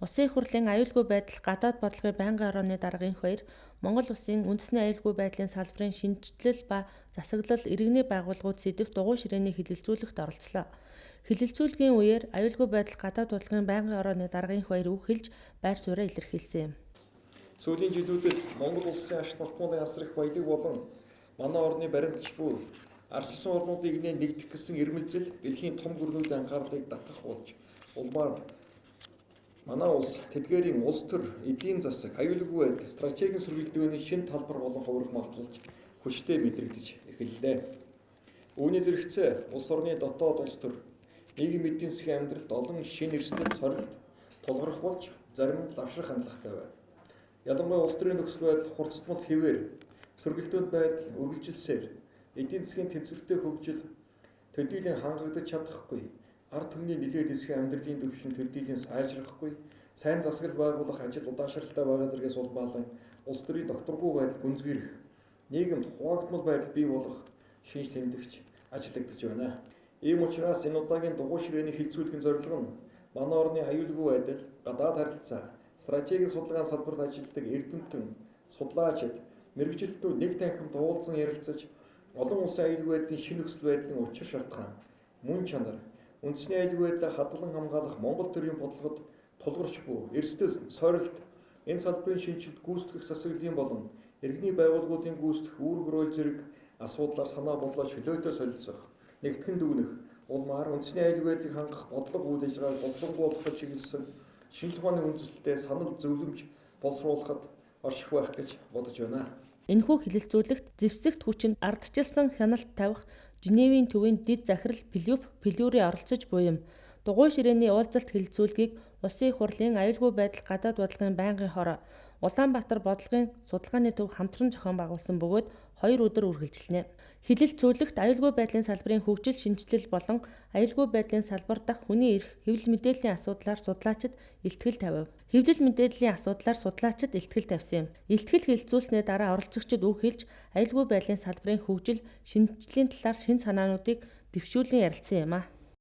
Улсын их хурлын аюулгүй байдал гадаад бодлогын байнгын орооны дарга инх баяр Монгол Улсын үндэсний аюулгүй байдлын салбарын шинэчлэл ба засаглал иргэний байгууллагууд сэдэвт дугуй ширээний хэлэлцүүлэгт оролцлоо. Хэлэлцүүлгийн үеэр аюулгүй байдал гадаад бодлогын байнгын орооны дарга инх баяр үг хэлж байр сууриа илэрхийлсэн юм. Сүүлийн жилүүдэд Монгол Улсын ач холбогдолын асар их баялаг болон манай орны баримтч буй арчилсан орнуудын игнэ нэгдэх гэсэн эрмэлзэл дэлхийн том гүрнүүдийн анхаарлыг татах болж улмаар манай улс тэдгээрийн улс төр, эдийн засаг, аюулгүй байдал, стратегийн сөргөлдөөний шинэ талбар болон хувирах магадлалж хүчтэй мэдрэгдэж эхэллээ. Үүний зэрэгцээ улс орны дотоод улс төр, нийгэм эдийн засгийн амьдралд олон шинэ эрсдэл сорилт тулгарх болж зарим нь лавшрах хандлагатай байна. Ялангуяа улс төрийн нөхцөл байдал хурцтмал хэвээр сөргөлдөөнд байдал үргэлжилсээр эдийн засгийн тэнцвэртэй хөгжил төдийлөн хангагдаж чадахгүй, ард түмний нэлээд хэсгийн амьдралын түвшин төдийлөн сайжрахгүй, сайн засаглал байгуулах ажил удаашралтай байгаа зэргээс улмаалан улс төрийн докторгүй байдал гүнзгийрэх, нийгэмд хуваагдмал байдал бий болох шинж тэмдэгч ажиллагдаж байна. Ийм учраас энэ удаагийн дугуй ширээний хэлэлцүүлэхийн зорилго нь манай орны аюулгүй байдал, гадаад харилцаа, стратегийн судалгааны салбарт ажилладаг эрдэмтэн, судлаачид, мэргэжилтнүүд нэг танхимд уулзан ярилцаж олон улсын аюулгүй байдлын шинэ нөхцөл байдлын учир шалтгаан, мөн чанар, үндэсний аюулгүй байдлаа хадгалан хамгаалах Монгол төрийн бодлогод тулгарч буй эрсдэл, сорилт, энэ салбарын шинэчлэлт гүйцэтгэх засаглалын болон иргэний байгууллагуудын гүйцэтгэх үүрэг роль зэрэг асуудлаар санаа бодлоо чөлөөтэй солилцох, нэгтгэн дүгнэх, улмаар үндэсний аюулгүй байдлыг хангах бодлого үйл ажиллагааг боловсруулахад чиглэсэн шинжлэх ухааны үндэслэлтэй санал зөвлөмж боловсруулахад орших байх гэж бодож байна. Энэхүү хэлэлцүүлэгт зэвсэгт хүчинд ардчилсан хяналт тавих Женевийн төвийн дэд захирал Плюф Плюри оролцож буй юм. Дугуй ширээний уулзалт хэлэлцүүлгийг Улсын их хурлын аюулгүй байдал гадаад бодлогын байнгын хороо Улаанбаатар бодлогын судалгааны төв хамтран зохион байгуулсан бөгөөд 2 өдөр үргэлжилнэ. Хэлэлцүүлэгт аюулгүй байдлын салбарын хөгжил шинэчлэл болон аюулгүй байдлын салбар дахь хүний эрх, хэвлэл мэдээллийн асуудлаар судлаачид илтгэл тавив. Хэвлэл мэдээллийн асуудлаар судлаачид илтгэл тавьсан юм. Илтгэл хэлэлцүүлснээ дараа оролцогчид үг хэлж аюулгүй байдлын салбарын хөгжил шинэчлэлийн талаар шинэ санаануудыг дэвшүүлэн ярилцсан юм а.